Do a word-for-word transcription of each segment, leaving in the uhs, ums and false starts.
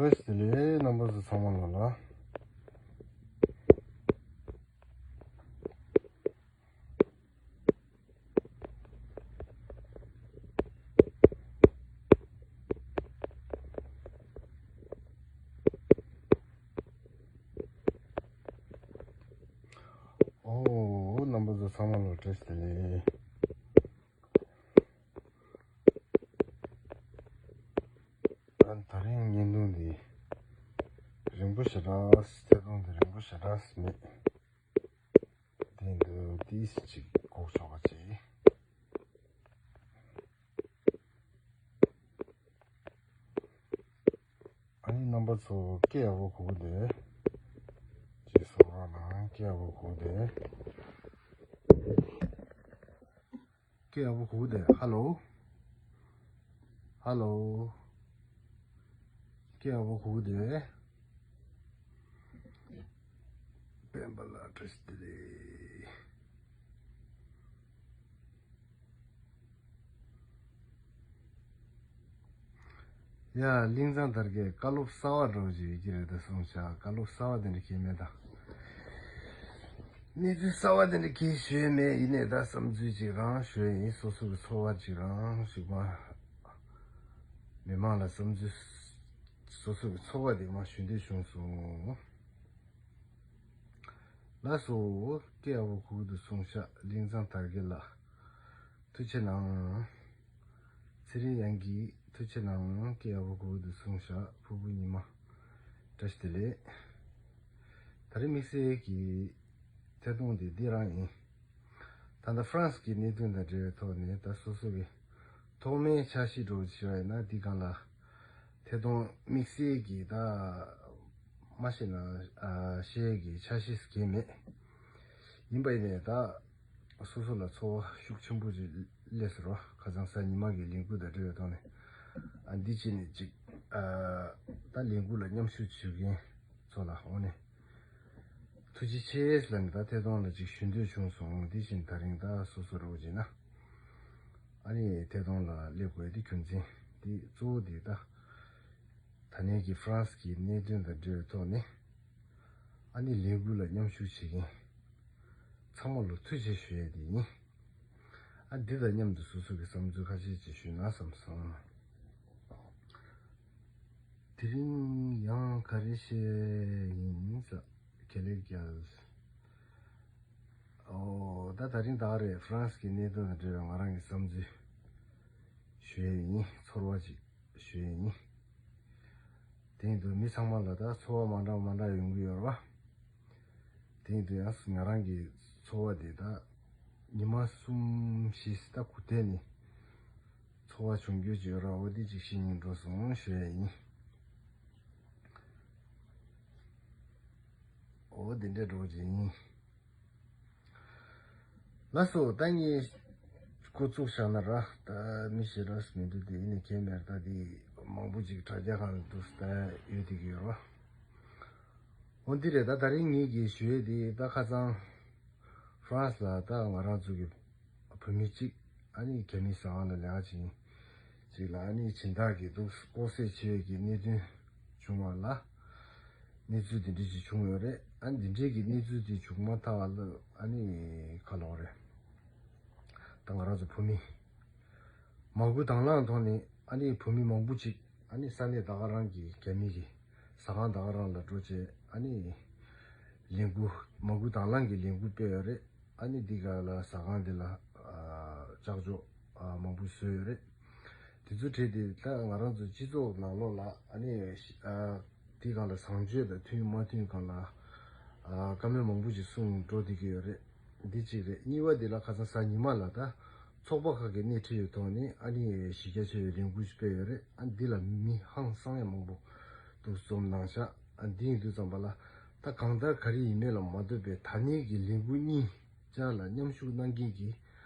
བཀྲ་ཤིས་བདེ་ལེགས། རྣམ་པ་ཚོ་ཚང་མ་ལ་ལ། ཨོ། རྣམ་པ་ཚོ་ཚང་མ་ལ་བཀྲ་ཤིས་བདེ་ལེགས། ཨ། ད་རིང་བརྙན་ཐུང་འདི་རིང་པོ་ཞེ་དྲག་ཐད་གཏོང་འདི་རིང་པོ་ཞེ་དྲག་མེད། དེ་འདུག་ཏིས་ཅིག་གོག་ཆོག་པ་ཅིག་ཨ་ནི་རྣམ་པ་ཚོ་སྐད་ཡག་པོ་གོ་གི་འདུག་ཅིག་གསུང་རོགས་གནང་། སྐད་ཡག་པོ་གོ་གི་འདུག་སྐད་ཡག་པོ་གོ་གི་འདུག་ཧ་ལོ། ཧ་ལོ། སྐད་ཡག་པོ་གོ་གི་འདུག་སྤེན་པ་ལགས་བཀྲ་ཤིས་བདེ་ལེགས། ཡ། གླིང་ཚང་དར་རྒྱས་བཀའ་སློབ་གསར་བ་འདྲ་བོ་ཅིག་ཡོད་ཀྱི་རེད་ད་གསུངས་བཞག་བཀའ་སློབ་གསར་བ་དེ་འདྲ་གང་ཡང་མེད་ད། གནས་ཚུལ་གསར་བ་དེ་འདྲ་གང་ཡང་ཞུས་མེད། ཡིན་ནའི་ད་བསམ་ཚུལ་ཅིག་རང་ཞུ་ཡ་ཡིན། སོ་སོ་གི་ཚོར་བ་ཅིག་རང་ཞུ་བ། མི་མང་ལ་བསམ་ཚུལ། སོ་སོ་གི་ཚོར་བ་དེ་མར་ཞུ་འདོད་བྱུང་སོང་། ལགས་སོ། སྐད་ཡག་པོ་གོ་གི་འདུག་གསུངས་བཞག་གླིང་ཚང་དར་རྒྱས་ལགས། ཐུགས་རྗེ་གནང་། ཚེ་རིང་དབྱངས་སྐྱིད་ཐུགས་རྗེ་གནང་། སྐད་ཡག་པོ་གོ་གི་འདུག་གསུངས་བཞག་ཕུར་བུ་ཉི་མ། བཀྲ་ཤིས་བདེ་ལེགས། ད་རེས་དམིགས་བསལ་གྱི་ཐད་གཏོང་དེ་འདི་རང་ཡིན། ད་ལྟ་ཧྥ་རན་སི་གི་གནད་དོན་དང་འབྲེལ་བའི་ཐོག་ནས་ད་སོ་སོ་གི་ཐོག་མའི་འཆར་གཞི་འདྲ་བོ་བྱས་པ་ཡིན་ན་འདི་སྒང་ལ་ཐད་གཏོང་དམིགས་བསལ་གྱི་ད་མ་ཤེས་ན་ཨ་བཤད་ཀྱི་འཆར་གཞི་ཟེར་མཁན་མེད། ཡིན་པ་ཡིན་ནའི་ད་སོ་སོ་ལ་ཚོར་བ་ཤུགས་ཆེན་པོ་ཅིག་སླེབས་ཟེར་བ། ཁ་སང་གཟའ་ཉི་མ་གི་ལས་འགུལ་དང་འབྲེལ་བའི་ཐོག་ནས་ཨ་འདི་བྱས་ནས་ཅིག་ཨ་ད་ལས་འགུལ་ལ་མཉམ་ཞུགས་བྱེད་མཁན་ཚོ་ལ་འོང་ནས་ཐུགས་རྗེ་ཆེ་ཟེར་ནས་ད་ཐད་གཏོང་ལ་ཅིག་ཞུ་འདོད་བྱུང་སོང་། འདི་བཞིན་ད་རིང་ད་སོ་སོ་རོགས་བྱས་ན་ཨ་ནི་ཐད་གཏོང་ལ་སླེབས་དགོས་དེ་རྒྱུ་མཚན་འདི་གཙོ་བོ་འདི་ད་ད་ནས་ཀྱི་ཧྥ་རན་སི་གི་གནད་དོན་དང་འབྲེལ་བའི་ཐོག་ནས་ཨ་ནི་ལས་འགུལ་ལ་མཉམ་ཞུགས་བྱེད་མཁན་ཚང་མ་ལ་ཐུགས་རྗེ་ཆེ་ཞུ་ཡས་དེ་ཡིན། ཨ་འདི་དང་མཉམ་དུ་སོ་སོ་གི་བསམ་ཚུལ་ཁ་ཤས་ཅིག་ཞུས་ན་བསམ་སོང་། དེ་རིང་ཡང་ག་རེ་བཤད་ཡིན་ཟེར། དགེ་ལེགས་རྒྱལ། ཨོ་ད་ད་རིང་ད་ག་རེ་ཧྥ་རན་སི་གི་གནད་དོན་དང་འབྲེལ་བའི་ང་རང་གི་བསམ་ཚུལ་ཞུ་ཡས་ཡིན། ཚོར་བ་ཅིག་ཞུ་ཡས་ཡིན། དེ་ཡིན་དུས་མི་ཚང་མ་ལ་ད་ཚོར་བ་མ་འདྲ་མ་འདྲ་ཡོང་གི་ཡོད་རེད་བ། དེ་ཡིན་དུས་ཡང་ང་རང་གི་ཚོར་བ་དེ་ད་ཉི་མ་གསུམ་བཞི་ད་གུ་དེ་ནི་ཚོར་བ་བྱུང་རྒྱུ་ཅིག་ཡོད་རེད། འོ་དེ་ཅིག་བཤད་སྙིང་འདོད་སོང་ཞུ་ཡས་ཡིན། འོ་དེ་འདྲ་འདྲ་བོ་ཅིག་ཡིན། ལགས་སོ། ད་ངས་འགོ་བཙུགས་བཞག་ན་ར་ད་མི་ཞེ་དྲག་མི་འདུག་དེ་ཡིན་ནའི་གལ་མེད་ར། ད་དེ་མང་པོ་ཅིག་དྲ་རྒྱ་སྒང་ལ་འདུག་ད་ཡོད་དེ་གི་ཡོད་ར། འོ་འདི་རེད། ད་ད་རིང་ངེད་ཀྱིས་ཞུ་ཡས་དེ་ད་ཁ་སང་ཧྥ་རན་སི་ལ་ད་ང་རང་ཚོ་གི་བོད་མི་གཅིག་ཨ་ནི་རྒྱ་མིའི་ཟ་ཁང་ལ་ལས་ཀ་བྱེད་མཁན་ཅིག་ལ་ཨ་ནི་སྦྱིན་བདག་གིས་འདུག་ལྐོག་བསད་བྱས་ཀྱི་གནད་དོན་བྱུང་བ་ལ། གནས་ཚུལ་འདི་འདྲ་ཞིག་བྱུང་ཡོད་རེད། ཨ་འདི་འདྲའི་གི་གནས་ཚུལ་འདི་བྱུང་མ་ཐག་ལ་ཨ་ནི་ག་ལབ་དགོས་རེད། ད་ང་རང་ཚོ་བོད་མི་མ་བསྐུལ་དང་བླངས་ཐོག་ནས་ཨ་ནི་བོད་མི་མང་པོ་ཅིག་ཨ་ནི་ས་གནས་ད་ག་རང་གི་རྒྱ་མི་གི་ཟ་ཁང་ད་ག་རང་ལ་འགྲོ་བྱས་ཨ་ནི་ལས་འགུལ་མ་བསྐུལ་དང་བླངས་ཀྱི་ལས་འགུལ་སྤེལ་ཡོད་རེད། ཨ་ནི་འདི་ག་ལ་ཟ་ཁང་འདི་ལ་ཨ་ལྕགས་ཤོག་ཨ་མང་པོ་བཟོས་ཡོད་རེད། དེ་ཚོ་བྲིས་ཏེ་ད་ང་རང་ཚོ་སྤྱི་ཚོགས་ནང་ལོགས་ལ་ཨ་ནི་ཨ་དེ་སྒང་ལ་བཟང་སྤྱོད་དང་མཐུན་མ་མཐུན་སྒང་ལ་ཨ་བཀའ་མོལ་མང་པོ་ཞིག་གསུངས་འགྲོ་བསྡད་ཀྱི་ཡོད་རེད། འདི་གཅིག་རེད། གཉིས་པ་འདི་ལ་ཁ་སང་གཟའ་ཉི་མ་ལ་ད་ཚོགས་པ་ཁག་གིས་སྣེ་ཁྲིད་ཡོད་ཐོག་ནས་ཨ་ནི་གཞི་རྒྱ་ཆེ་བའི་ལས་འགུལ་ཞིག་སྤེལ་ཡོད་རེད། ཨ་འདི་ལ་མི་ཧང་སང་ཡ་མང་པོ་འདུག་འཛོམས་གནང་ཤག་ཨ་འདི་ཡིན་དུས་ཙམ་པ་ལ་ད་གང་ལྟར་ག་རེ་ཡིན་མིན་ལ་མ་ལྟོས་པའི་ད་ནི་གི་ལས་འགུལ་གཉིས་ཅར་ལ་མཉམ་ཞུགས་གནང་མཁན་གྱི་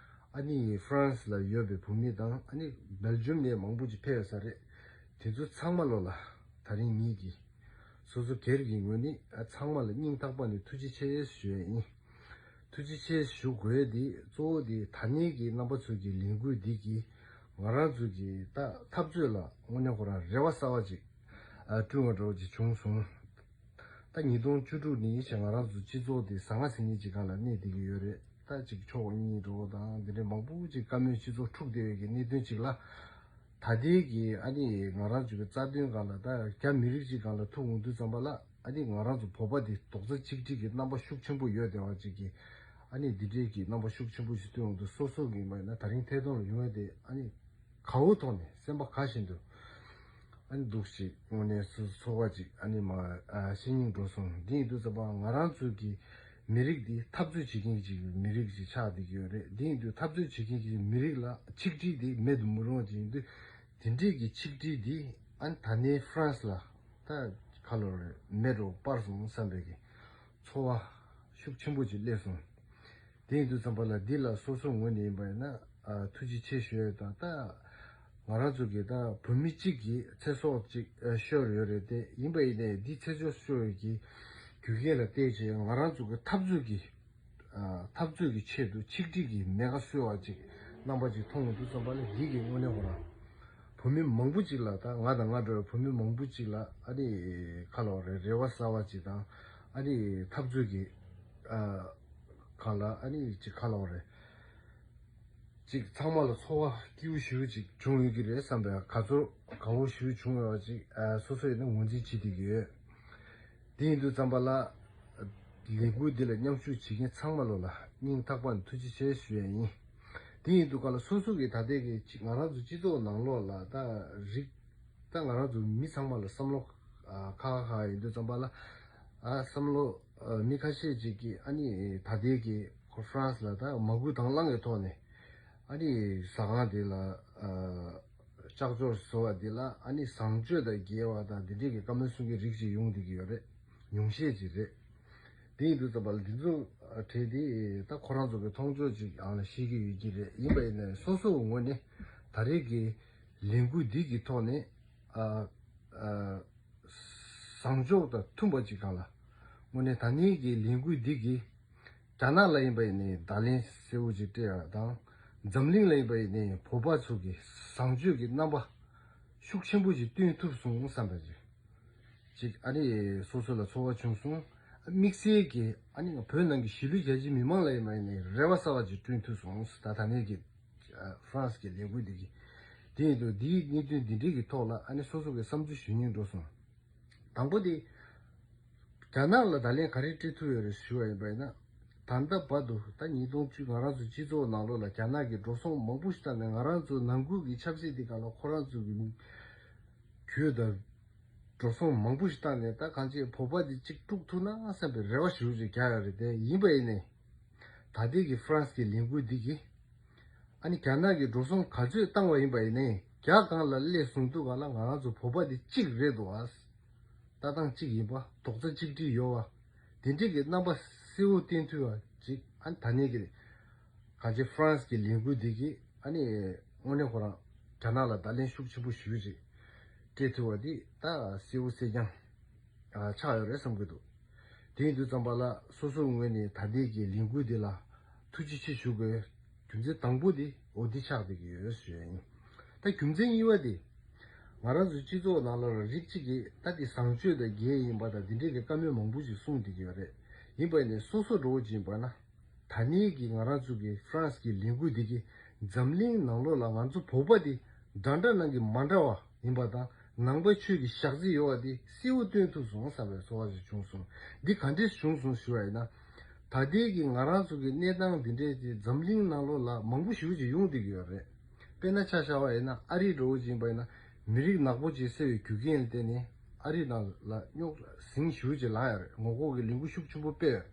ཨ་ནི་ཧྥ་རན་སི་ལ་ཡོད་པའི་བོད་མི་དང་ཨ་ནི་སྦེལ་ཇམ་ནས་མང་པོ་ཅིག་ཕེབས་ཡོད་ས་རེད། དེ་ཚོ་ཚང་མ་ལོ་ལ་ད་རིང་ངེད་ཀྱིས་སོ་སོ་སྒེར་གྱི་ངོས་ནས་ཨ་ཚང་མ་ལ་སྙིང་ཐག་པ་ནས་ཐུགས་རྗེ་ཆེ་ཞུ་ཡས་ཡིན། ཐུགས་རྗེ་ཆེ་ཞུ་དགོས་དེ་གཙོ་བོ་དེ་ད་ནི་གི་རྣམ་པ་ཚོ་གི་ལས་འགུལ་འདི་གིས་ང་རང་ཚོ་གི་ད་འཐབ་རྩོད་ལ་དངོས་གནས་ཁོ་རང་རེ་བ་གསར་བ་ཅིག་ ཨ་བསྐྲུན་པ་འདྲ་བོ་ཅིག་བྱུང་སོང་། ད་ཉིས་སྟོང་བཅུ་དྲུག་ནས་བྱས་ང་རང་ཚོ་སྤྱི་ཚོགས་དེ་ཟ་ང་ཟིང་ངེ་ཅིག་སྒང་ལ་གནས་བསྡད་ཀྱི་ཡོད་རེད། ད་ཅིག་ཕྱོགས་གཉིས་འདྲ་བོ་དང་དེ་འདྲའི་མང་པོ་ཅིག་བཀའ་མོལ་སྤྱི་ཚོགས་འཁྲུག་བསྡད་པའི་གི་གནད་དོན་ཅིག་ལ། ད་ལྟའི་གི་ཨ་ནི་ང་རང་ཚོའི་གི་རྩ་དོན་སྒང་ལ་ད་རྒྱ་མི་རིགས་ཅིག་སྒང་ལ་ཐུག་འོང་དུས་ཙམ་པ་ལ། ཨ་ནི་ང་རང་ཚོ་བོད་པ་དེ་རྡོག་རྩ་གཅིག་སྒྲིལ་གྱི་རྣམ་པ་ཤུགས་ཆེན་པོ་ཡོད་བསྡད་པ་ཅིག་གི། ཨ་ནི་འདི་འདྲའི་གི་རྣམ་པ་ཤུགས་ཆེན་པོ་ཞིག་སྟོན་འོང་དུས་སོ་སོ་གི་མ་ཡིན་ན་ད་རིང་ཐད་གཏོང་ལ་ཡོང་ཡ་དེ། ཨ་ནི་དགའ་བོ་ཐོག་ནས་སེམས་པ་དགའ་བཞིན་དུ། ཨ་ནི་འདུག་ཅིག་དངོས་གནས་སུ་ཚོར་བ་ཅིག་ཨ་ནི་མ་ཨ་ཤེས་སྙིང་འདོད་སོང་། འདི་ཡིན་དུས་ཙམ་པ་ང་རང་ཚོའི་གི་མི་རིགས་འདི་འཐབ་རྩོད་བྱེད་མཁན་ཅིག་མི་རིགས་ཅིག་ཆགས་བསྡད་ཀྱི་ཡོད་རེད། འདི་ཡིན་དུས་འཐབ་རྩོད་བྱེད་མཁན་གྱི་མི་རིགས་ལ་ཆིག་སྒྲིལ་འདི་མེད་དུ་མི་རུང་བ་ཅིག་ཡིན་དུས། དེ་འདྲའི་གི་ཆིག་སྒྲིལ་འདི་ཨ་ནི་ད་ནས་ཧྥ་རན་སི་ལ་ད་ཁ་ལོ་རེ་མེད་འགྲོ་པར་སོང་བསམ་པའི་གི་ཚོར་བ་ཤུགས་ཆེན་པོ་ཅིག་སླེབས་སོང་། དེ་ཡིན་དུས་ཙམ་པ་ལ་འདི་ལ་སོ་སོ་ངོས་ནས་ཡིན་པ་ཡིན་ན་ཨ་ཐུགས་རྗེ་ཆེ་ཞུ་ཡས་དང་། ད་ང་རང་ཚོ་གི་ད་བོད་མི་གཅིག་གི་ཚེ་སྲོག་ཅིག་ཨ་ཤོར་ཡོད་རེད་དེ། ཡིན་པ་ཡིན་ནའི་འདི་ཚེ་སྲོག་ཤོར་ཡས་ཀྱི་རྒྱུ་རྐྱེན་ལ་བལྟས་བྱས་ང་རང་ཚོ་གི་འཐབ་རྩོད་ཀྱི་ཨ་འཐབ་རྩོད་ཀྱི་ཆེད་དུ་ཆིག་སྒྲིལ་གྱི་མེ་ཁ་གསོས་པ་ཅིག་རྣམ་པ་ཅིག་མཐོང་ཡོང་དུས་ཙམ་པ་ལ་འདི་གི་དངོས་གནས་ཁོ་རང་བོད་མི་མང་པོ་ཅིག་ལ། ད་ང་དང་ང་འདྲ་བའི་བོད་མི་མང་པོ་ཅིག་ལ་ཨ་ནི་ཁ་ལོ་རེ་རེ་བ་གསར་བ་ཅིག་དང་། ཨ་ནི་འཐབ་རྩོད་ཀྱི་ཨ་སྒང་ལ་ཨ་ནི་ཅིག་ཁ་ལོ་རེ་ཅིག་ཚང་མ་ལ་ཚོར་བ་སྐྱིད་པོ་ཞེ་པོ་ཅིག་བྱུང་ཡོད་ཀྱི་རེད་བསམ་པའི་དགའ་ཚོར་དགའ་བོ་ཞེ་པོ་བྱུང་ཡོད་པ་ཅིག་ཨ་སོ་སོ་ཡིན་ན་ངོས་འཛིན་བྱེད་བསྡད་ཀྱི་ཡོད། དེ་ཡིན་དུས་ཙམ་པ་ལ། ལས་འགུལ་འདི་ལ་མཉམ་ཞུགས་བྱེད་མཁན་ཚང་མ་ལོ་ལ་སྙིང་ཐག་པ་ནས་ཐུགས་རྗེ་ཆེ་ཞུ་ཡ་ཡིན། དེ་ཡིན་དུས་ག་ལ་སོ་སོ་གི་ད་ལྟའི་གི་ཅིག་ང་རང་ཚོ་སྤྱི་ཚོགས་ནང་ལོགས་ལ་ད་རིགས་ད་ང་རང་ཚོ་མི་ཚང་མ་ལ་བསམ་བློ་ཨ་ཁ་ཁ་ཁ་ཡིན་དུས་ཙམ་པ་ལ། ཨ་བསམ་བློ་ཨ་མི་ཁ་ཤས་ཅིག་གིས་ཨ་ནི་ད་ལྟའི་གི་ཁོ་ཧྥ་རན་སི་ལ་ད་མ་སྐུལ་དང་བླངས་ཀྱི་ཐོག་ནས་ཨ་ནི་ཟ་ཁང་དེ་ལ་ཨ། ལྕགས་ཕྱོགས་བཟོ་བ་འདི་ལ་ཨ་ནི་བཟང་སྤྱོད་དང་འགལ་བ་དང་འདི་འདྲའི་གི་བཀའ་མོལ་གསུང་མཁན་རིགས་ཅིག་ཡོང་བསྡད་ཀྱི་ཡོད་རེད། ཉུང་ཤས་ཅིག་རེད། དེ་ཡིན་དུས་ཙམ་པ་ལ་འདི་ཚོ་གྲས་དེ་ད་ཁོ་རང་ཚོ་གི་མཐོང་ཕྱོགས་ཅིག་ཨང་ལ་བཤད་ཀྱི་ཡོད་ཀྱི་རེད། ཡིན་པ་ཡིན་ནའི་སོ་སོའི་ངོས་ནས་ད་རེས་ཀྱི་ལས་འགུལ་འདི་གི་ཐོག་ནས་ཨ་ཨ་བཟང་ཕྱོགས་དང་མཐུན་པ་ཅིག་སྒང་ལ། དངོས་གནས་ད་ནས་ཀྱི་ལས་འགུལ་འདི་གིས། རྒྱ་ནག་ལ་ཡིན་པ་ཡིན་ནའི་བརྡ་ལན་གསལ་བོ་ཅིག་སྤྲད་ཡ་དང་། འཛམ་གླིང་ལ་ཡིན་པ་ཡིན་ནའི་བོད་པ་ཚོ་གི་བཟང་སྤྱོད་ཀྱི་རྣམ་པ་ཤུགས་ཆེན་པོ་ཞིག་སྟོན་ཐུབ་སོང་བསམ་པ་ཅིག་ཅིག་ཨ་ནི་སོ་སོ་ལ་ཚོར་བ་བྱུང་སོང་། དམིགས་བསལ་གྱི་ཨ་ནི་བོད་ནང་གི་གཞིས་ལུས་རྒྱ་ཆེ་མི་མང་ལ་ཡིན་པ་ཡིན་ནའི་རེ་བ་གསར་བ་ཅིག་བསྐྲུན་ཐུབ་སོང་། ད་ད་ནས་ཀྱི་ཧྥ་རན་སི་གི་ལས་འགུལ་འདི་གི་དེ་ཡིན་དུས་འདིའི་གནད་དོན་འདི་འདྲའི་གི་ཐོག་ལ་ཨ་ནི་སོ་སོ་གི་བསམ་ཚུལ་ཞུ་སྙིང་འདོད་སོང་། དང་པོ་དེ། རྒྱ་ནག་ལ་བརྡ་ལན་ག་རེ་སྤྲད་ཐུབ་ཡོད་རེད་ཞུ་བ་ཡིན་པ་ཡིན་ན། ད་ལྟ་བར་དུ་ད་ཉིས་སྟོང་བཅུ་ང་རང་ཚོའི་སྤྱི་ཚོགས་ནང་ལོགས་ལ་རྒྱ་ནག་གིས་འགྲོ་སོང་མང་པོ་ཞིག་བཏང་ནས་ང་རང་ཚོའི་ནང་ཁུལ་གྱི་ཆབ་སྲིད་དེ་ག་ལ་ཁོ་རང་ཚོ་གི་གྱོད་དང་འགྲོ་སོང་མང་པོ་ཞིག་བཏང་ནས། ད་གང་ཅི་བོད་པ་དེ་གཅིག་དཀྲུག་ཐུབ་ན་བསམ་པའི་རེ་བ་ཞེ་པོ་ཅིག་རྒྱག་ཡོད་རེད། དེ་ཡིན་པ་ཡིན་ནའི། ད་ལྟའི་གི་ཧྥ་རན་སི་གི་ལས་འགུལ་འདི་གིས། ཨ་ནི་རྒྱ་ནག་གིས་འགྲོ་སོང་ག་ཚོད་བཏང་བ་ཡིན་པ་ཡིན་ནའི་རྒྱ་སྒང་ལ་སླེབས་སོང་དུས་ག་ལ་ང་རང་ཚོ་བོད་པ་འདི་གཅིག་རེད་འདུག་ཨ། ལྟ་སྟངས་གཅིག་ཡིན་པ། རྡོག་རྩ་གཅིག་སྒྲིལ་ཡོད་པ། དེ་འདྲའི་གི་རྣམ་པ་གསལ་བོ་བསྟན་ཐུབ་པ་ཅིག་ཨ་ནི་ད་ནས་གི་གང་ཅི་ཧྥ་རན་སི་གི་ལས་འགུལ་འདི་གིས་ཨ་ནི་དངོས་གནས་ཁོ་རང་རྒྱ་ནག་ལ་བརྡ་ལན་ཤུགས་ཆེན་པོ་ཞེ་པོ་ཅིག་སྤྲད་ཐུབ་པ་འདི་ད་གསལ་བོ་གསལ་རྐྱང་ཨ་ཆགས་ཡོད་རེད་བསམ་གྱི་འདུག་དེ་ཡིན་དུས་ཙམ་པ་ལ་སོ་སོའི་ངོས་ནས་ད་ལྟའི་གི་ལས་འགུལ་འདི་ལ་ཐུགས་རྗེ་ཆེ་ཞུ་དགོས། རྒྱུ་མཚན་དང་པོ་དེ་འོ་འདི་ཆགས་བསྡད་ཀྱི་ཡོད་ཞུ་ཡ་ཡིན། ད་རྒྱུ་མཚན་གཉིས་པ་དེ། ང་རང་ཚོའི་སྤྱི་ཚོགས་ནང་ལ་རིགས་གཅིག་གིས་ད་དེ་བཟང་སྤྱོད་དང་འགལ་ཡིན་པ་དང་དེ་འདྲའི་གི་བཀའ་མོལ་མང་པོ་ཞིག་གསུངས་བསྡད་ཀྱི་ཡོད་རེད། ཡིན་པ་ཡིན་ནའི་སོ་སོ་འགྲོ་བ་ཅིག་ཡིན་པ་ན། ད་ནས་ཀྱི་ང་རང་ཚོ་གི་ཧྥ་རན་སི་གི་ལས་འགུལ་འདི་གིས་འཛམ་གླིང་ནང་ལོགས་ལ་ང་ཚོ་བོད་པ་འདི་འདྲ་འདྲ་ནང་གི་མ་འདྲ་བ་ཡིན་པ་དང་། ནང་པའི་ཆོས་ཀྱི་ཞག་རྩི་ཡོད་པ་འདི་གསལ་བོ་སྟོན་ཐུབ་སོང་བསམ་པའི་ཚོར་བ་ཞིག་བྱུང་སོང་། འདི་ག་འདྲས་བྱུང་སོང་ཞུ་བ་ཡིན་ན། ད་ལྟའི་གི་ང་རང་ཚོ་གི་གནས་སྟངས་འདི་འདྲས་ཀྱི་འཛམ་གླིང་ནང་ལོགས་ལ་མང་པོ་ཞེ་པོ་ཅིག་ཡོང་བསྡད་ཀྱི་ཡོད་རེད། དཔེར་ན་ཆ་བཞག་པ་ཡིན་ན་ཨ་རི་འདྲ་བོ་ཅིག་ཡིན་པ་ཡིན་ན། མི་རིགས་ནག་པོ་ཅིག་བསད་པའི་རྒྱུ་རྐྱེན་ལ་བརྟེན་ནས་ཨ་རི་ནང་ལ་རྙོག་ཟིང་ཞེ་པོ་ཅིག་ལངས་ཡོད་རེད། ངོ་ལྐོག་གི་ལས་འགུལ་ཤུགས་ཆེན་པོ་སྤེལ་ཡོད་རེད།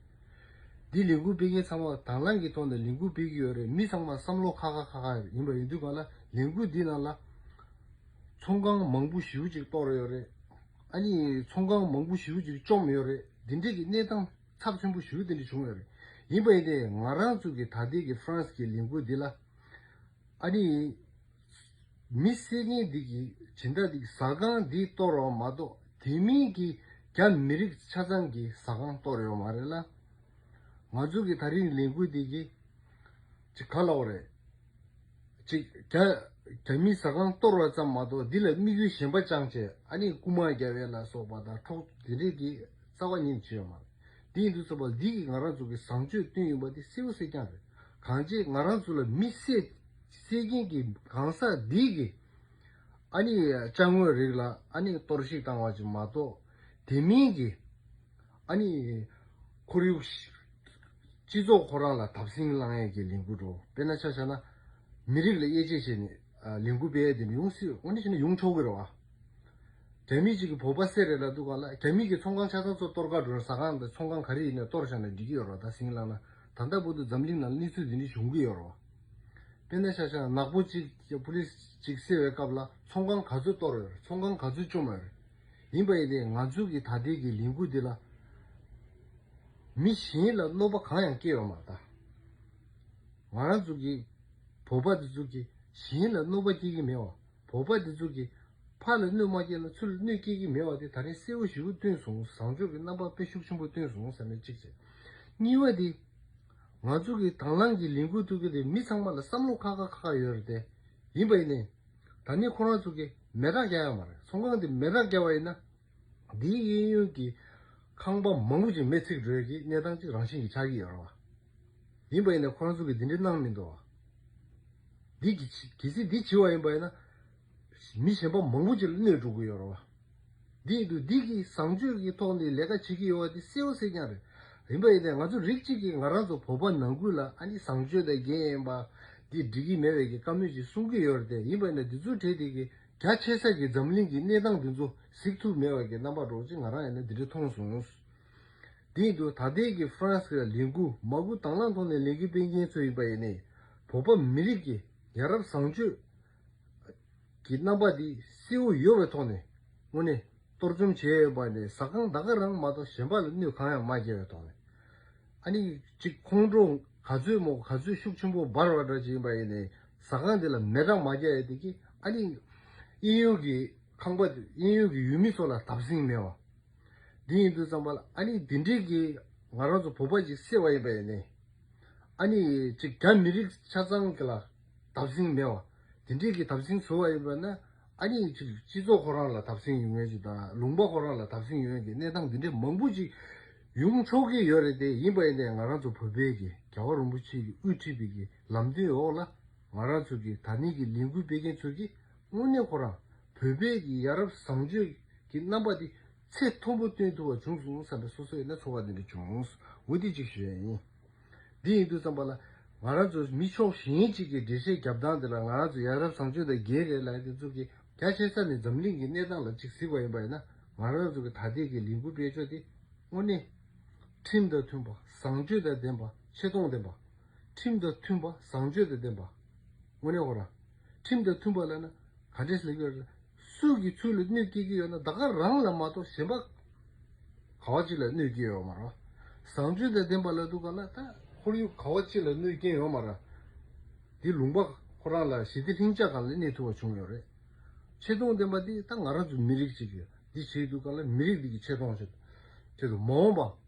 འདི་ལས་འགུལ་སྤེལ་མཁན་ཚང་མ་དང་བླངས་ཀྱི་ཐོག་ནས་ལས་འགུལ་སྤེལ་གྱི་ཡོད་རེད། མི་ཚང་མ་བསམ་བློ་ཁ་ཁ་ཁ་ཁ་ཡོད་རེད། ཡིན་པ་ཡིན་དུས་གང་ལ་ལས་འགུལ་འདི་ནང་ལ་ཚོང་ཁང་མང་པོ་ཞེ་པོ་ཅིག་གཏོར་ཡོད་རེད། ཨ་ནི་ཚོང་ཁང་མང་པོ་ཞེ་པོ་ཅིག་བཅོམ་ཡོད་རེད། འདི་འདྲས་ཀྱི་གནས་སྟངས་ཚབས་ཆེན་པོ་ཞེ་པོ་དེ་འདྲ་བྱུང་ཡོད་རེད། ཡིན་པ་ཡིན་ཏེ་ང་རང་ཚོ་གི་ད་ལྟའི་གི་ཧྥ་རན་སི་གི་ལས་འགུལ་འདི་ལ། ཨ་ནི། མི་བསད་མཁན་འདི་གི་སྦྱིན་བདག་འདི་གི་ཟ་ཁང་འདི་གཏོར་བ་མ་གཏོགས་དེ་མིན་གྱི་རྒྱ་མི་རིགས་ཆ་ཚང་གི་ཟ་ཁང་གཏོར་ཡོད་མ་རེད་ལ། ང་ཚོ་གི་ད་རིང་ལས་འགུལ་འདི་གི་ཅིག་ག་ལབ་དགོས་རེད། ཅིག་རྒྱ་རྒྱ་མིའི་ཟ་ཁང་གཏོར་བ་ཙམ་མ་གཏོགས། འདི་ལ་དམིགས་ཡུལ་གཞན་པ་བཅངས་བྱས། ཨ་ནི་རྐུ་མ་རྒྱག་ཡས་ལ་སོགས་པ་དང་འཕྲོག་དེ་འདྲས་ཀྱི་རྩ་བ་ཉིད་ནས་བྱས་ཡོད་མ་རེད། དེ་ཡིན་དུས་ཙམ་པ་འདི་གིས་ང་རང་ཚོ་གི་བཟང་སྤྱོད་བསྟན་ཡོད་པ་དེ་གསལ་པོ་གསལ་རྐྱང་རེད། གང་ཅི་ང་རང་ཚོ་ལ་མི་བསད་བསད་མཁན་གྱི་གང་ཟག་འདི་གིས་ཨ་ནི་ཅ་དངོས་རིགས་ལ་ཨ་ནི་གཏོར་བཤིག་བཏང་བ་ཅིག་མ་གཏོགས། དེ་མིན་གྱི་ཨ་ནི་ཁོར་ཡུག་སྤྱི་ཚོགས་ཁོ་རང་ལ་བརྡབ་གསིག་བསླང་ཡས་ཀྱི་ལས་འགུལ་འགྲོ། དཔེར་ན་ཆ་བཞག་ན། མི་རིགས་ལ་དབྱེ་འབྱེད་བྱས་ནས་ཨ་ལས་འགུལ་སྤེལ་ཡས་དེ་འདྲ་ཡོང་སྲིད། དངོས་གནས་བྱས་ན་ཡོང་ཆོག་གི་རེད་བ། རྒྱ་མི་གཅིག་གིས་བོད་པ་བསད་རེད་ལབ་དུས་སྒང་ལ། རྒྱ་མི་གིས་ཚོང་ཁང་ཆ་ཚང་ཚོ་གཏོར་ག་འགྲོ་ན། ཟ་ཁང་དང་ཚོང་ཁང་ག་རེ་ཡིན་ནའི་གཏོར་བཞག་ན་འགྲིག་གི་ཡོད་རེད་བ། ད་ཟིང་ལངས་ན། ད་ལྟ་བར་དུ་འཛམ་གླིང་ནང་གནས་ཚུལ་འདི་འདྲ་བྱུང་གི་ཡོད་རེད་བ། དཔེར་ན་ཆ་བཞག་ན། ནག་པོ་གཅིག་པུ་ལིས་གཅིག་བསད་པའི་སྐབས་ལ་ཚོང་ཁང་ག་ཚོད་གཏོར་ཡོད་རེད། ཚོང་ཁང་ག་ཚོད་བཅོམ་ཡོད་རེད། ཡིན་པ་ཡིན་ནའི་ང་ཚོ་གི་ད་ལྟའི་གི་ལས་འགུལ་འདི་ལ་མི་གཞན་ལ་གནོད་པ་གང་ཡང་སྐྱེལ་ཡོད་མ་རེད་ད། ང་རང་ཚོ་གི་བོད་པ་འདི་ཚོ་གིས་གཞན་ལ་གནོད་པ་སྐྱེལ་གྱི་མེད་བ། བོད་པ་འདི་ཚོ་གིས་ཕར་ལ་གནོད་མ་སྐྱེལ་ན་ཚུར་ལ་གནོད་སྐྱེལ་གྱི་མེད་བ་དེ་ད་རིང་གསལ་པོ་ཞེ་པོ་སྟོན་སོང་། བཟང་སྤྱོད་ཀྱི་རྣམ་པ་དཔེ་ཤུགས་ཆེན་པོ་སྟོན་སོང་ཟེར་ནས་གཅིག་བྱས། གཉིས་པ་དེ། ང་ཚོ་གི་དང་བླངས་ཀྱི་ལས་འགུལ་ཐུག་གི་དེ་མི་ཚང་མ་ལ་བསམ་བློ་ཁག་ཁག་ཁག་ཁག་ཡོད་རེད་དེ། ཡིན་པ་ཡིན་ནའི། ད་ནི་ཁོ་རང་ཚོ་གིས་མེ་སྲེག་རྒྱག་ཡ་མ་རེད། ཚོང་ཁང་དེ་མེ་སྲེག་རྒྱག་པ་ཡིན་ན། འདིའི་གཡས་གཡོན་གྱི་ཁང་པ་མང་པོ་ཅིག་མེ་ཚིག་འགྲོ་ཡ་གི་གནས་སྟངས་ཅིག་རང་བཞིན་གྱིས་ཆགས་ཀྱི་ཡོད་རེད་བ། ཡིན་པ་ཡིན་ནའི་ཁོ་རང་ཚོ་གིས་འདི་འདྲ་གནང་མི་འདུག་བ། འདི་གི་གལ་སྲིད་འདི་བྱས་པ་ཡིན་པ་ཡིན་ན། མི་གཞན་པ་མང་པོ་ཅིག་ལ་གནོད་འགྲོ་གི་ཡོད་རེད་བ། འདི་ཡིན་དུས་འདི་གི་བཟང་སྤྱོད་ཀྱི་ཐོག་ནས་ལས་ཀ་བྱེད་ཀྱི་ཡོད་པ་དེ་གསལ་པོ་གསལ་རྐྱང་རེད། ཡིན་པ་ཡིན་ནའི་ང་ཚོ་རིགས་གཅིག་གིས་ང་རང་ཚོ་བོད་པ་ནང་ཁུལ་ལ་ཨ་ནི་བཟང་སྤྱོད་དང་འགལ་ཡིན་པ་འདི་འགྲིག་གི་མེད་པའི་གི་བཀའ་མོལ་ཅིག་གསུང་གི་ཡོད་རེད་དེ། ཡིན་པ་ཡིན་ནའི་འདི་ཚོ་གྲས་དེ་གི་རྒྱ་ཆེ་ས་གི་འཛམ་གླིང་གི་གནས་སྟངས་འདི་ཚོ་གཟིགས་ཐུབ་མེད་པ་གི་རྣམ་པ་འདྲ་ཅིག་ང་རང་ཡིན་ན་འདི་འདྲ་མཐོང་སོང་། དེ་ཡིན་དུས་ད་ལྟའི་གི་ཧྥ་རན་སི་གི་ལས་འགུལ་མ་འགོ་དང་བླངས་ཐོག་ནས་ལས་འགུལ་སྤེལ་མཁན་ཚོ་ཡིན་པ་ཡིན་ནའི། བོད་པ་མི་རིགས་ཀྱི་ཡ་རབས་བཟང་སྤྱོད་ཀྱི་རྣམ་པ་འདི་གསལ་པོ་ཡོད་པའི་ཐོག་ནས། དངོས་གནས་གཏོར་བཅོམ་བྱས་ཡོད་པ་ནས་ཟ་ཁང་ད་ག་རང་མ་གཏོགས་གཞན་པ་ལ་གནོད་གང་ཡང་མ་སྐྱེལ་བའི་ཐོག་ནས། ཨ་ནི་གཅིག་ཁོང་ཁྲོ་ག་ཚོད་མོ་ག་ཚོད་ཤུགས་ཆེན་པོ་འབར་བ་འདྲ་ཅིག་ཡིན་པ་ཡིན་ནའི། ཟ་ཁང་དེ་ལ་མེ་སྲེག་མ་རྒྱག་ཡ་དེ་གིས་ཨ་ནི་གཡས་གཡོན་གྱི་ཁང་པ་དེ། གཡས་གཡོན་གྱི་ཡུལ་མི་ཚོ་ལ་བརྡབ་གསིག་མེད་བ། འདི་ཡིན་དུས་ཙམ་པ་ལ་ཨ་ནི་འདི་འདྲས་ཀྱི་ང་རང་ཚོ་བོད་པ་ཅིག་བསད་པ་ཡིན་པ་ཡིན་ནའི། ཨ་ནི་ཅིག་རྒྱ་མི་རིགས་ཆ་ཚང་གི་ལ་བརྡབ་གསིག་མེད་བ། འདི་འདྲས་ཀྱི་བརྡབ་གསིག་བཟོ་བ་ཡིན་པ་ན། ཨ་ནི་ཅིག་སྤྱི་ཚོགས་ཁོ་རང་ལ་བརྡབ་གསིག་ཡོང་ཡ་ཅིག་དང་། ལུང་པ་ཁོ་རང་ལ་བརྡབ་གསིག་ཡོང་ཡ་གི་གནས་སྟངས་འདི་འདྲས་མང་པོ་ཅིག་ཡོང་ཆོག་གི་ཡོད་རེད་དེ། ཡིན་པ་ཡིན་ནའི་ང་རང་ཚོ་བོད་པའི་གི་རྒྱལ་བ་རིན་པོ་ཆེ་གིས་དབུ་ཁྲིད་པའི་གི་ལམ་སྟོན་འོག་ལ། ང་རང་ཚོ་གི་ད་ནི་གི་ལས་འགུལ་སྤེལ་མཁན་ཚོ་གིས་དངོས་གནས་ཁོ་རང་བོད་པའི་གི་ཡ་རབས་བཟང་སྤྱོད་ཀྱི་རྣམ་པ་དེ་ཚད་མཐོན་པོ་སྟོན་ཐུབ་པ་བྱུང་སོང་བསམ་པའི་སོ་སོ་ཡིན་ན་ཚོར་བ་དེ་འདྲ་བྱུང་། འོ་དེ་གཅིག་ཞུ་ཡ་ཡིན། འདི་ཡིན་དུས་ཙམ་པ་ལ་ང་རང་ཚོ་མི་ཕྱོགས་གཞན་གཅིག་གིས་འགྲེལ་བཤད་རྒྱབ་སྟངས་དེ་ལ། ང་རང་ཚོ་ཡ་རབས་བཟང་སྤྱོད་དང་འགལ་རེད་ལབ་ཡ་དེ་ཚོ་གིས་རྒྱ་ཆེ་ས་ནས་འཛམ་གླིང་གི་གནས་སྟངས་ལ་གཅིག་གཟིགས་པ་ཡིན་པ་ཡིན་ན། ང་རང་ཚོ་གི་ད་ལྟའི་གི་ལས་འགུལ་སྤེལ་ཕྱོགས་དེ་དངོས་གནས་ཁྲིམས་དང་མཐུན་པ། བཟང་སྤྱོད་དང་ལྡན་པ། ཆེ་མཐོང་ལྡན་པ། ཁྲིམས་དང་མཐུན་པ། བཟང་སྤྱོད་དང་ལྡན་པ། དངོས་གནས་ཁོ་རང་ཁྲིམས་དང་མཐུན་པ་ལབ་ན་ག་འདྲས་ལབ་ཀྱི་ཡོད་རེད། སུ་གིས་ཚུར་ལ་གནོད་སྐྱེལ་གྱི་ཡོད་ན་ད་ག་རང་ལ་མ་གཏོགས་གཞན་པ་ག་བ་ཅིག་ལ་གནོད་སྐྱེལ་ཡོད་མ་རེད། བཟང་སྤྱོད་དང་ལྡན་པ་ལབ་དུས་སྒང་ལ་ད་ཁོར་ཡུག་ག་བ་ཅིག་ལ་གནོད་སྐྱེལ་ཡོད་མ་རེད། འདི་ལུང་པ་ཁོ་རང་ལ་ཞི་བདེ་ལྷིང་འཇགས་སྒང་ལ་གནས་ཐུབ་པ་བྱུང་ཡོད་རེད། ཆེ་མཐོང་ལྡན་པ་འདི་ད་ང་རང་ཚོ་མི་རིགས་གཅིག་ཡོད། འདི་བྱེད་དུས་སྒང་ལ་མི་རིགས་འདི་གི་ཆེ་མཐོང་ཆེད་དུ། ཆེད་དུ་མ་འོངས་པ་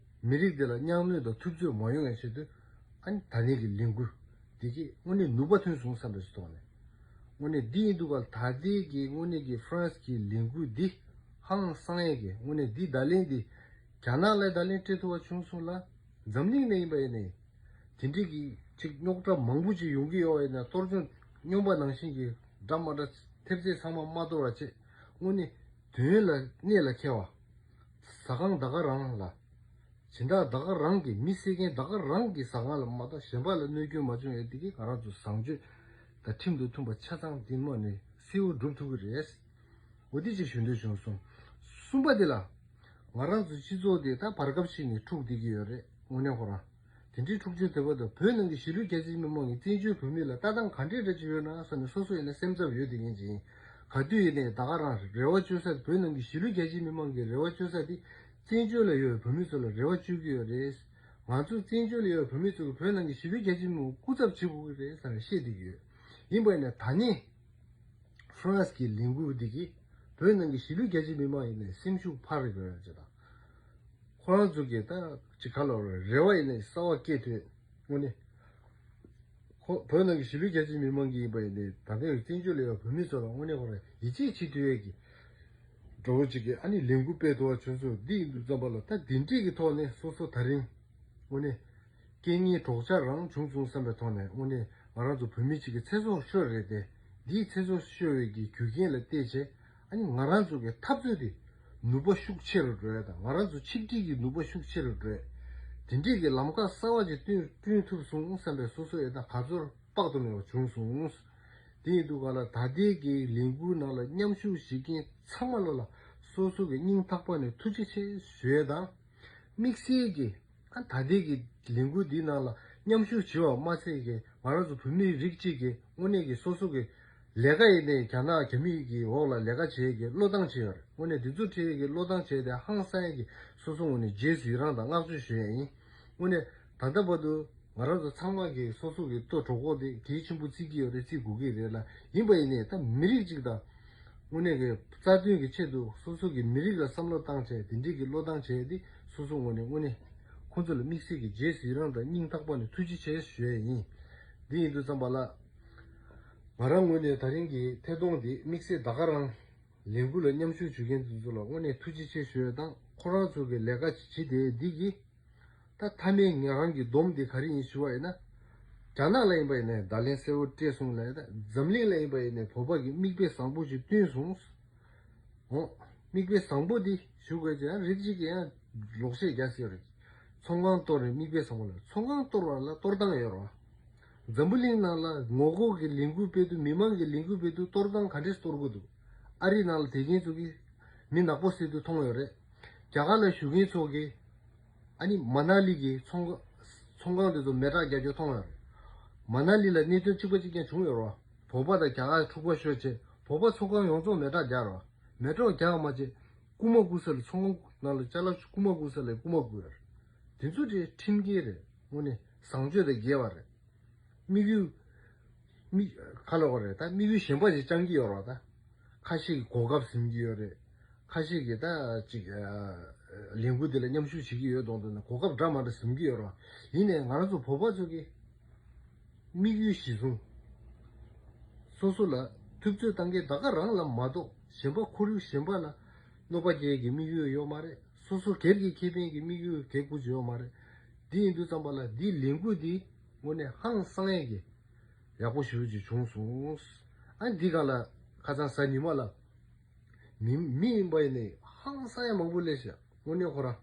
མི་རིགས་འདི་ལ་གཉའ་གནོན་དང་ཐུབ་ཚོད་མ་ཡོང་བའི་ཆེད་དུ། ཨ་ནི་ད་ནི་གི་ལས་འགུལ་འདི་གིས་དངོས་གནས་ནུས་པ་ཐོན་སོང་བསམ་པའི་ཐོག་ནས། དངོས་གནས་འདི་ཡིན་དུས་སྒང་ལ་ད་ལྟའི་གི་དངོས་གནས་ཀྱི་ཧྥ་རན་སི་གི་ལས་འགུལ་འདི་ཧང་སང་ཡས་ཀྱི་དངོས་གནས་འདི་བརྡ་ལན་འདི་རྒྱ་ནག་ལ་བརྡ་ལན་སྤྲད་ཐུབ་པ་བྱུང་སོང་ལ། འཛམ་གླིང་ནས་ཡིན་པ་ཡིན་ནའི། དེ་འདྲའི་གི་ཅིག་རྙོག་དྲ་མང་པོ་ཅིག་ཡོང་གི་ཡོད་པ་ཡིན་ན། གཏོར་བཅོམ་སྨྱོན་པ་ནང་བཞིན་གྱི་འདྲ་མ་འདྲ་ཐེབས་རྩས་ཚང་མ་མ་གཏོར་བ་བྱས། དངོས་གནས་དོན་ལ་གནད་ལ་འཁེལ་བ། ཟ་ཁང་ད་ག་རང་ལ། སྦྱིན་བདག་ད་ག་རང་གི་མི་བསད་མཁན་ད་ག་རང་གི་ཟ་ཁང་ལ་མ་གཏོགས་གཞན་པ་ལ་གནོད་སྐྱོན་མ་བྱུང་ཡས་དེ་གིས་ང་རང་ཚོ་བཟང་སྤྱོད་དང་ཁྲིམས་དང་མཐུན་པ་ཆ་ཚང་འདི་མ་ནས་གསལ་བོ་སྒྲུབ་ཐུབ་ཀྱི་རེད། འོ་དེ་ཅིག་ཞུ་འདོད་བྱུང་སོང་། གསུམ་པ་དེ་ལ། ང་རང་ཚོ་སྤྱི་ཚོགས་དེ་ད་བར་སྐབས་ཤིག་ནས་འཁྲུག་བསྡད་ཀྱི་ཡོད་རེད། དངོས་གནས་ཁོ་རང་། དེ་འདྲའི་འཁྲུག་ཆ་དེ་བར་དུ་བོད་ནང་གི་གཞིས་ལུས་རྒྱ་ཆེ་མི་མང་གིས་བཙན་བྱོལ་བོད་མི་ལ་ལྟ་སྟངས་ག་འདྲས་འདྲ་ཅིག་ཡོད་ན་བསམ་ནས་སོ་སོ་ཡིན་ན་སེམས་འཚབ་ཡོད་དེ་ངེས་ཅིང་། ག་དུས་ཡིན་ནའི་ད་ག་རང་རེ་བ་བཅོལ་ས། བོད་ནང་གི་གཞིས་ལུས་རྒྱ་ཆེ་མི་མང་གི་རེ་བ་བཅོལ་ས་དེ་བཙན་བྱོལ་ལ་ཡོད་པའི་བོད་མི་ཚོ་ལ་རེ་བ་བཅོལ་གྱི་ཡོད་རེད། ང་ཚོ་བཙན་བྱོལ་ལ་ཡོད་པའི་བོད་མི་ཚོ་གིས་བོད་ནང་གི་གཞིས་ལུས་རྒྱ་ཆེ་མི་མང་སྐུ་ཚབ་བྱེད་དགོས་ཀྱི་རེད་བསམ་ནས་བཤད་བསྡད་ཀྱི་ཡོད། ཡིན་པ་ཡིན་ན་ད་ནི། ཧྥ་རན་སི་གི་ལས་འགུལ་འདི་གིས་བོད་ནང་གི་གཞིས་ལུས་རྒྱ་ཆེ་མི་མང་ཡིན་ནའི་སེམས་ཤུགས་འཕར་ཡོད་ཅེས་དང་། ཁོ་རང་ཚོ་གིས་ད་ཅིག་ག་ལབ་རེད། རེ་བ་ཡིན་ནའི་གསར་པ་སྐྱེས་ཐོན། དངོས་གནས་ ཁོ་བོད་ནང་གི་གཞིས་ལུས་རྒྱ་ཆེའི་མི་མང་གིས་ཡིན་པ་ཡིན་ནའི་ད་ལྟའི་བཙན་བྱོལ་ལ་ཡོད་བོད་མི་ཚོ་ལ་དངོས་གནས་ཁོ་རང་ཡིད་ཆེས་བྱེད་ཐུབ་ཡས་ཀྱི་འགྲོ་བོ་ཅིག་གིས་ཨ་ནི་ལས་འགུལ་སྤེལ་ཐུབ་པ་བྱུང་སོང་། འདི་ཡིན་དུས་ཙམ་པ་ལ་ད་འདི་འདྲས་ཀྱི་ཐོག་ནས་སོ་སོ་ད་རིང་དངོས་གནས་རྐྱེན་ངན་གྲོགས་ཆ་རང་བྱུང་སོང་བསམ་པའི་ཐོག་ནས་དངོས་གནས་ང་རང་ཚོ་བོད་མི་གཅིག་གི་ཚེ་སྲོག་ཤོར་རེད་དེ། འདིའི་ཚེ་སྲོག་ཤོར་བའི་གི་རྒྱུ་རྐྱེན་ལ་བལྟས་བྱས་ཨ་ནི་ང་རང་ཚོ་གི་འཐབ་རྩོད་དེ་ནུས་པ་ཤུགས་ཆེ་རུ་འགྲོ་ཡ་དང་། ང་རང་ཚོ་ཆིག་སྒྲིལ་གྱི་ནུས་པ་ཤུགས་ཆེ་རུ་འགྲོ་ཡ། དེ་འདྲས་ཀྱི་ལམ་ཁ་གསར་བ་ཅིག་བསྐྲུན་བསྐྲུན་ཐུབ་སོང་བསམ་པའི་སོ་སོ་ཡ་ད་ག་ཚོད་དཔག་ཏུ་མེད་པ་བྱུང་སོང་། དེ་ཡིན་དུས་ག་ལ་ད་ལྟའི་གི་ལས་འགུལ་ནང་ལ་མཉམ་ཞུགས་བྱེད་མཁན་ཚང་མ་ལ་ལ་སོ་སོ་གི་སྙིང་ཐག་པ་ནས་ཐུགས་རྗེ་ཆེ་ཞུ་ཡས་དང་། དམིགས་བསལ་གྱི་ཨ་ད་ལྟའི་གི་ལས་འགུལ་འདིའི་ནང་ལ་མཉམ་ཞུགས་བྱེད་པ་མ་ཚད་ཀྱི་ང་རང་ཚོ་བོད་མི་རིགས་གཅིག་གི་དངོས་གནས་ཀྱི་སོ་སོ་གི་ལས་ཀ་ཡིན་ནའི་རྒྱ་ནག་རྒྱ་མི་གི་འོག་ལ་ལས་ཀ་བྱེད་ཀྱི་བློས་བཏང་བྱེད་ཡོད་རེད། དངོས་གནས་འདི་ཚོ་ཁྲིད་ཀྱི་བློས་བཏང་བྱས་ཏེ་ཧང་སང་ཡས་ཀྱི་སོ་སོ་ངོས་ནས་རྗེས་སུ་ཡི་རང་དང་བསྔགས་བརྗོད་ཞུ་ཡས་ཡིན། དངོས་གནས་ད་ལྟ་བར་དུ་ང་རང་ཚོ་ཚང་མ་གི་སོ་སོ་གི་ལྟོ་གྲོད་ཁོག་དེ་གལ་ཆེན་པོ་བརྩི་གི་ཡོད་རེད། བརྩི་དགོས་ཀྱི་རེད་ལ། ཡིན་པ་ཡིན་ནའི་ད་མི་རིགས་གཅིག་དང་དངོས་གནས་ཀྱི་རྩ་དོན་གྱི་ཆེད་དུ་སོ་སོ་གི་མི་རིགས་ལ་བསམ་བློ་བཏང་བྱས་དེ་འདྲས་ཀྱི་བློས་བཏང་བྱས་ཏེ་སོ་སོ་ངོས་ནས་དངོས་གནས་ཁོང་ཚོ་ལ་དམིགས་བསལ་གྱི་རྗེས་སུ་ཡི་རང་དང་སྙིང་ཐག་པ་ནས་ཐུགས་རྗེ་ཆེ་ཞུ་ཡས་ཡིན། འདི་ཡིན་དུས་ཙམ་པ་ལ་ང་རང་ངོས་ནས་ད་རིང་གི་ཐད་གཏོང་འདི་དམིགས་བསལ་ད་ག་རང་ལས་འགུལ་ལ་མཉམ་ཞུགས་ཞུ་མཁན་དེ་ཚོ་ལ་དངོས་གནས་ཐུགས་རྗེ་ཆེ་ཞུ་ཡས་དང་། ཁོ་རང་ཚོ་གི་ལས་ཀ་བྱེད་བསྡད་འདི་གི་ད་མཐའ་མའི་ང་རང་གི་སྡོམ་དེ་ག་རེ་ཡིན་ཞུ་བ་ཡིན་ན། རྒྱ་ནག་ལ་ཡིན་པ་ཡིན་ནའི་བརྡ་ལན་གསལ་བོ་སྤྲད་སོང་ལ་ཡིན་ད། འཛམ་གླིང་ལ་ཡིན་པ་ཡིན་ནའི་བོད་པ་གི་མིག་དཔེ་བཟང་པོ་ཞིག་བསྟན་སོང་། འོ། མིག་དཔེ་བཟང་པོ་འདི་ཞུ་དགོས་ཀྱི་ཡང་རིགས་གཅིག་གི་ཡང་ལོག་བཤད་རྒྱག་སྲིད་རེད། ཚོང་ཁང་གཏོར་ནས་མིག་དཔེ་བཟང་པོ་ལ། ཚོང་ཁང་གཏོར་བ་ལ་གཏོར་སྟངས་ཡོད་རེད་བ། འཛམ་བུ་གླིང་ནང་ལ་ངོ་རྒོལ་གྱི་ལས་འགུལ་སྤེལ་དུས་མི་མང་གི་ལས་འགུལ་སྤེལ་དུས་གཏོར་སྟངས་ག་འདྲས་གཏོར་དགོས་འདུག་ཨ་རི་ནང་ལ་དེ་མཁན་ཚོ་གིས་མི་ནག་པོ་བསད་དུས་མཐོང་ཡོད་རེད། རྒྱ་གར་ལ་བཞུགས་མཁན་ཚོ་གིས་ཨ་ནི་མ་ན་ལི་གི་ཚོང་ཁང་ཚོང་ཁང་དེ་ཚོ་མེ་སྲེག་རྒྱག་རྒྱུ་མཐོང་ཡོད་རེད། མ་ན་ལི་ལ་གནད་དོན་གཅིག་པ་གཅིག་རྐྱང་བྱུང་ཡོད་རེད་བ། བོད་པ་དང་རྒྱ་གར་འཁྲུག་པ་ཤོར་རྗེས་བོད་པ་ཚོང་ཁང་ཡོངས་རྫོགས་མེ་སྲེག་རྒྱག་རེད་བ། མེ་སྲེག་རྒྱག་མ་བྱེད། རྐུ་མ་རྐུ་ས་ལ་ཚོང་ཁང་ནང་ལ་ཅ་ལག་རྐུ་མ་རྐུ་ས་ལ་རྐུ་མ་རྐུ་ཡོད་རེད། དེ་ཚོ་དེ་ཁྲིམས་འགལ་རེད། དངོས་གནས་བཟང་སྤྱོད་དང་འགལ་བ་རེད། དམིགས་ཡུལ། མི། ག་ལ་བ་རེད་ད། དམིགས་ཡུལ་གཞན་པ་ཞིག་བཅང་གི་ཡོད་རེད་བ་ད། ཁ་ཤས་ཀྱིས་གོ་སྐབས་ཟིན་གྱི་ཡོད་རེད། ཁ་ཤས་ཀྱིས་ད་ཅིག་ཨ། ལས་འགུལ་འདི་ལ་མཉམ་ཞུགས་བྱེད་ཀྱི་ཡོད་མདོག་མདོག་ནས་གོ་སྐབས་འདྲ་མ་འདྲ་ཟིན་གྱི་ཡོད་རེད་བ། ཡིན་ནའི་ང་རང་ཚོ་བོད་པ་ཚོ་གི་དམིགས་ཡུལ་གཞིར་བཟུང་། སོ་སོ་ལ་ཐུབ་ཚོད་བཏང་མཁན་ད་ག་རང་ལ་མ་གཏོགས་གཞན་པ་ཁོར་ཡུག་གཞན་པ་ལ་གནོད་པ་སྐྱེལ་གྱི་དམིགས་ཡུལ་ཡོད་མ་རེད། སོ་སོ་སྒེར་གྱི་ཁེ་ཕན་གྱི་དམིགས་ཡུལ་དེ་ཀུན་ཡོད་མ་རེད། འདི་ཡིན་དུས་ཙམ་པ་ལ་འདིའི་ལས་འགུལ་འདི་དངོས་གནས་ཧང་སང་ཡས་ཀྱི་ཡག་པོ་ཞེ་པོ་ཅིག་བྱུང་སོང་། ཨ་འདི་ག་ལ་ཁ་སང་གཟའ་ཉི་མ་ལ་མི་མི་ཡིན་པ་ཡིན་ནའི་ཧང་སང་ཡས་མང་པོ་སླེབས་ཤག་དངོས་གནས་ཁོ་རང་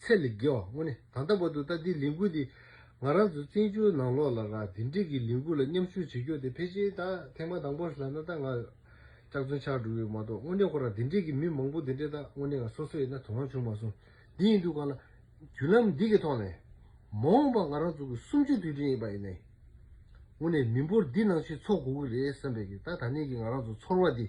ཚད་ལས་བརྒལ་བ། དངོས་གནས་ད་ལྟ་བར་དུ་ད་འདི་ལས་འགུལ་འདི་ང་རང་ཚོ་བཙན་བྱོལ་ནང་ལོགས་ལ་ར་འདི་འདྲས་ཀྱི་ལས་འགུལ་ལ་མཉམ་ཞུགས་བྱེད་རྒྱུ་དེ་ཕལ་ཆེར་ད་ཐེངས་མ་དང་པོ་ལབ་ན་ད་ང་སྐྱག་རྫུན་ཆགས་འགྲོ་གི་མ་གཏོགས། དངོས་གནས་ཁོ་རང་འདི་འདྲས་ཀྱི་མི་མང་པོ་འདི་འདྲས་ད་དངོས་གནས་ང་སོ་སོ་ཡིན་ན་དོ་སྣང་བྱུང་མ་སོང་། འདི་ཡིན་དུས་གང་ལ་བརྒྱུད་ལམ་འདི་གི་ཐོག་ནས་མ་འོངས་པ་ང་རང་ཚོ་གི་གསུམ་བཅུ་དུས་དྲན་ཡིན་པ་ཡིན་ནའི། དངོས་གནས་མི་འབོར་འདི་ནང་བཞིན་འཚོ་དགོས་ཀྱི་རེད་བསམ་པའི་གི་ད་ད་ནས་ཀྱི་ང་རང་ཚོ་ཚོར་བ་འདི་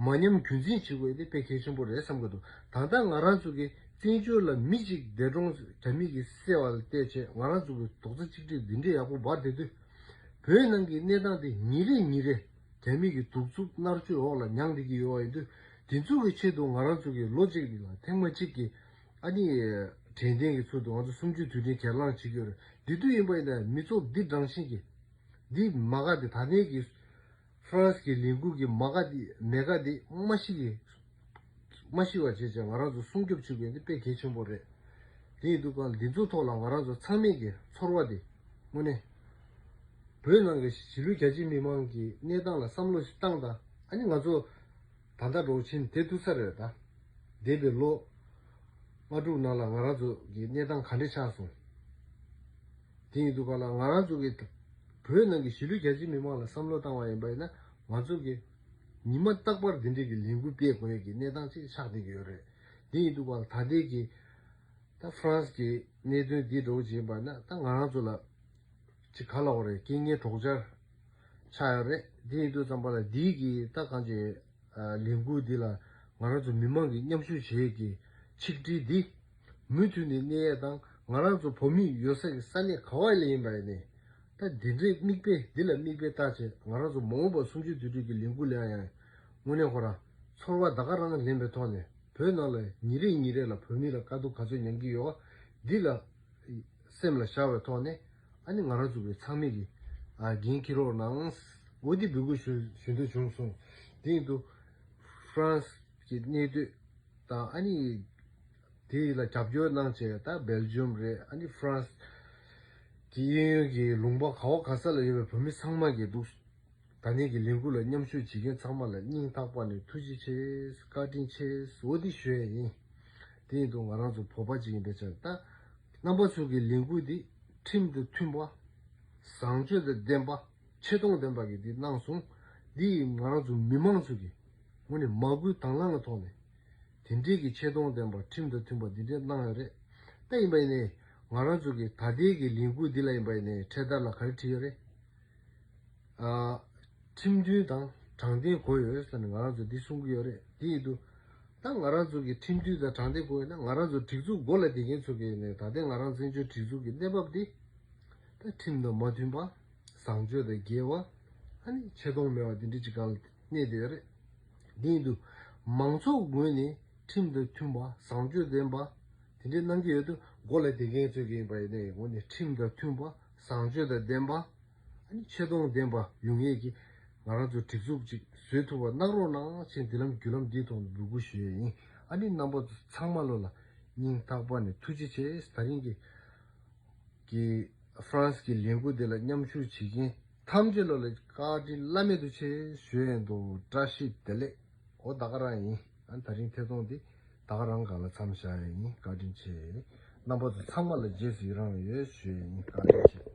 མ་ཉམས་རྒྱུན་འཛིན་བྱེད་དགོས་དེ་དཔེ་གལ་ཆེན་པོ་རེད་བསམ་གི་འདུག་ད་ལྟ་ང་རང་ཚོ་གི་བཙན་བྱོལ་ལ་མི་གཅིག་འདས་གྲོངས་རྒྱ་མི་གིས་བསད་པ་ལ་བལྟས་བྱས་ང་རང་ཚོ་གི་རྡོག་རྩ་གཅིག་སྒྲིལ་འདི་འདྲའི་ཡག་པོ་འབར་བསྡད་དུས། བོད་ནང་གི་གནས་སྟངས་དེ་ཉིན་རེ་ཉིན་རེ་རྒྱ་མི་གི་གདུག་རྩུབ་མནར་གཅོད་འོག་ལ་མྱངས་བསྡད་ཀྱི་ཡོད་པ་ཡིན་དུས། དེ་ཚོ་གི་ཆེད་དུ་ང་རང་ཚོ་གི་ལོ་གཅིག་ལ་ཐེངས་མ་གཅིག་གི་ཨ་ནི་དྲན་རྟེན་གྱི་ཚུལ་དུ་ང་ཚོ་གསུམ་བཅུའི་དུས་དྲན་སྒེར་ལངས་བྱེད་ཀྱི་ཡོད་རེད། དེ་དུས་ཡིན་པ་ཡིན་ན་མི་ཚོགས་འདི་འདྲ་ཞིག་གི་འདི་མ་ག་དེ་ད་ལྟའི་གི་ཧྥ་རན་སི་གི་ལས་འགུལ་གྱི་མ་ག་དེ་མེ་ག་དེ་མ་ཤི་གི་མ་ཤི་བ་བྱས་བྱས་ང་རང་ཚོ་སྲུང་སྐྱོབ་བྱེད་དགོས་འདི་དཔེ་གལ་ཆེན་པོ་རེད། དེ་ཡིན་དུས་གང་འདི་ཚོ་ཐོག་ལ་ང་རང་ཚོ་ཚང་མས་ཀྱི་ཚོར་བ་དེ་དངོས་གནས་བོད་ནང་གི་གཞིས་ལུས་རྒྱ་ཆེ་མི་མང་གི་གནས་སྟངས་ལ་བསམ་བློ་ཞིག་བཏང་དང་། ཨ་ནི་ང་ཚོ་ད་ལྟ་འགྲོ་ཕྱིན་དེ་ཐུག་ས་རེད་ད། འདས་པའི་ལོ་ལྔ་དྲུག་ནང་ལ་ང་རང་ཚོ་གི་གནས་སྟངས་ག་འདྲ་ཆགས་སོང་། དེ་ཡིན་དུས་གང་ལ་ང་རང་ཚོ་གི་བོད་ནང་གི་གཞིས་ལུས་རྒྱ་ཆེ་མི་མང་ལ་བསམ་བློ་བཏང་བ་ཡིན་པ་ཡིན་ན་ང་ཚོ་གི་ཉི་མ་རྟག་པར་འདི་འདྲའི་གི་ལས་འགུལ་སྤེལ་དགོས་ཡས་ཀྱི་གནས་སྟངས་ཅིག་ཆགས་བསྡད་ཀྱི་ཡོད་རེད། དེ་ཡིན་དུས་གང་ལ་ད་ལྟའི་གི་ད་ཧྥ་རན་སི་གི་གནད་དོན་འདི་འདྲ་བོ་ཅིག་ཡིན་པ་ན་ད་ང་རང་ཚོ་ལ་ཅིག་ག་ལ་བ་རེད། རྐྱེན་ངན་གྲོགས་ཆར་ཆགས་ཡོད་རེད། དེ་ཡིན་དུས་ཙམ་པ་ལ་འདིའི་གི་ད་གང་ཅི་ལས་འགུལ་འདི་ལ་ང་རང་ཚོ་མི་མང་གི་མཉམ་ཞུགས་བྱེད་ཡས་ཀྱི་ཆིག་སྒྲིལ་འདི་མུ་མཐུད་ནས་གནས་ཡས་དང་། ང་རང་ཚོ་བོད་མི་ཡོད་ས་གི་ས་གནས་ག་བ་ལ་ཡིན་པ་ཡིན་ནའི་ད་འདི་འདྲའི་མིག་དཔེ་འདི་ལ་མིག་དཔེ་བལྟས་བྱས་ང་རང་ཚོ་མ་འོངས་པ་གསུམ་བཅུའི་དུས་དྲན་གྱི་ལས་འགུལ་ལ་ཡང་དངོས་གནས་ཁོ་རང་ཚོར་བ་ད་ག་རང་ལེན་པའི་ཐོག་ནས་བོད་ནང་ལ་ཉིན་རེ་ཉིན་རེ་ལ་བོད་མི་ལ་དཀའ་སྡུག་ག་ཚོད་མྱངས་ཀྱི་ཡོད་པ་འདི་ལ་སེམས་ལ་བཞག་པའི་ཐོག་ནས་ཨ་ནི་ང་རང་ཚོ་གི་ཚང་མས་ཀྱི་ ཨ་འགན་འཁྱེར་རོགས་གནང་། འོ་འདི་འབོད་སྐུལ་ཞུ་ཞུ་འདོད་བྱུང་སོང་། དེ་ཡིན་དུས་ཧྥ་རན་སི་གི་གནས་སྡོད་དང་ཨ་ནི་དེ་ལ་རྒྱབ་སྐྱོར་གནང་བྱས་ད་སྦེལ་ཇམ་རེད། ཨ་ནི་ཧྥ་རན་སི་གི་གཡས་གཡོན་གྱི་ལུང་པ་ག་བ་ག་ས་ལ་ཡོད་པའི་བོད་མི་ཚང་མ་གིས་འདུག་ད་ནས་ཀྱི་ལས་འགུལ་ལ་མཉམ་ཞུགས་བྱེད་མཁན་ཚང་མ་ལ་སྙིང་ཐག་པ་ནས་ཐུགས་རྗེ་ཆེ། བཀའ་དྲིན་ཆེ། འོ་འདི་ཞུ་ཡས་ཡིན། དེ་ཡིན་དུས་ང་རང་ཚོ་བོད་པ་ཅིག་ཡིན་པའི་ཆ་ད་རྣམ་པ་ཚོ་གི་ལས་འགུལ་འདི་ཁྲིམས་དང་མཐུན་པ། བཟང་སྤྱོད་དང་ལྡན་པ། ཆེ་མཐོང་ལྡན་པ་གི་འདི་གནང་སོང་། འདི་ང་རང་ཚོ་མི་མང་ཚོ་གི་དངོས་གནས་མ་བསྐུལ་དང་བླངས་ཀྱི་ཐོག་ནས་དེ་འདྲའི་གི་ཆེ་མཐོང་ལྡན་པ་ཁྲིམས་དང་མཐུན་པ་འདི་འདྲའི་གནང་ཡོད་རེད། ད་ཡིན་པ་ཡིན་ནའི་ང་རང་ཚོ་གི་ད་ལྟའི་གི་ལས་འགུལ་འདི་ལ་ཡིན་པ་ཡིན་ནའི་འཕྲེད་དར་ལ་ག་རེ་བྲིས་ཡོད་རེད། ཨ། ཁྲིམས་མཐུན་དང་དྲང་བདེན་དགོས་ཡོད་ཟེར་ནས་ང་རང་ཚོ་འདི་གསུང་གི་ཡོད་རེད། དེ་ཡིན་དུས་ད་ང་རང་ཚོ་གི་ཁྲིམས་མཐུན་དང་དྲང་བདེན་དགོས་ཡོད་ན་ང་རང་ཚོ་སྒྲིག་འཛུགས་འགོ་ལ་བསྡད་མཁན་ཚོ་གི་ནས་ད་ལྟའི་ང་རང་བཙན་བྱོལ་སྒྲིག་འཛུགས་ཀྱི་གནས་བབ་འདི་ད་ཁྲིམས་དང་མ་མཐུན་པ། བཟང་སྤྱོད་དང་འགལ་བ། ཨ་ནི་ཆེ་མཐོང་མེད་པ་འདི་འདྲ་ཅིག་སྒང་ལ་གནས་བསྡད་ཡོད་རེད། འདི་ཡིན་དུས་མང་ཚོགས་ངོས་ནས་ཁྲིམས་དང་མཐུན་པ་བཟང་སྤྱོད་ལྡན་པ་དེ་འདྲའི་གནང་གི་ཡོད་དུས་འགོ་ལ་བསྡད་མཁན་ཚོ་གི་ཡིན་པ་ཡིན་ནའི་ངོས་ནས་ཁྲིམས་དང་མཐུན་པ་བཟང་སྤྱོད་དང་ལྡན་པ། ཨ་ནི་ཆེ་མཐོང་ལྡན་པ་ཡོང་ཡས་ཀྱི་ང་རང་ཚོ་སྒྲིག་འཛུགས་ཅིག་བཟོས་ཐུབ་པ་གནང་རོགས་གནང་ཞེས་འདི་ལམ་བརྒྱུད་ལམ་འདིའི་ཐོག་ནས་འབོད་སྐུལ་ཞུ་ཡས་ཡིན། ཨ་ནི་རྣམ་པ་ཚོ་ཚང་མ་ལོ་ལ་སྙིང་ཐག་པ་ནས་ཐུགས་རྗེ་ཆེ། ད་རིང་གི་གི་ཧྥ་རན་སི་གི་ལས་འགུལ་འདི་ལ་མཉམ་ཞུགས་བྱེད་མཁན་ཐམས་ཅད་ལོ་ལ་བཀའ་དྲིན་བླ་མེད་དུ་ཆེ་ཞུ་ཡས་འདུག་བཀྲ་ཤིས་བདེ་ལེགས། འོ་ད་ག་རང་ཡིན། ཨ་ནི་ད་རིང་ཐད་གཏོང་འདི་ད་ག་རང་སྒང་ལ་མཚམས་བཞག་ཡས་ཡིན། བཀའ་དྲིན་ཆེ། རྣམ་པ་ཚོ་ཚང་མ་ལ་རྗེས་སུ་ཡི་རང་ཡོད་ཞུ་ཡས་ཡིན། བཀའ་དྲིན་ཆེ།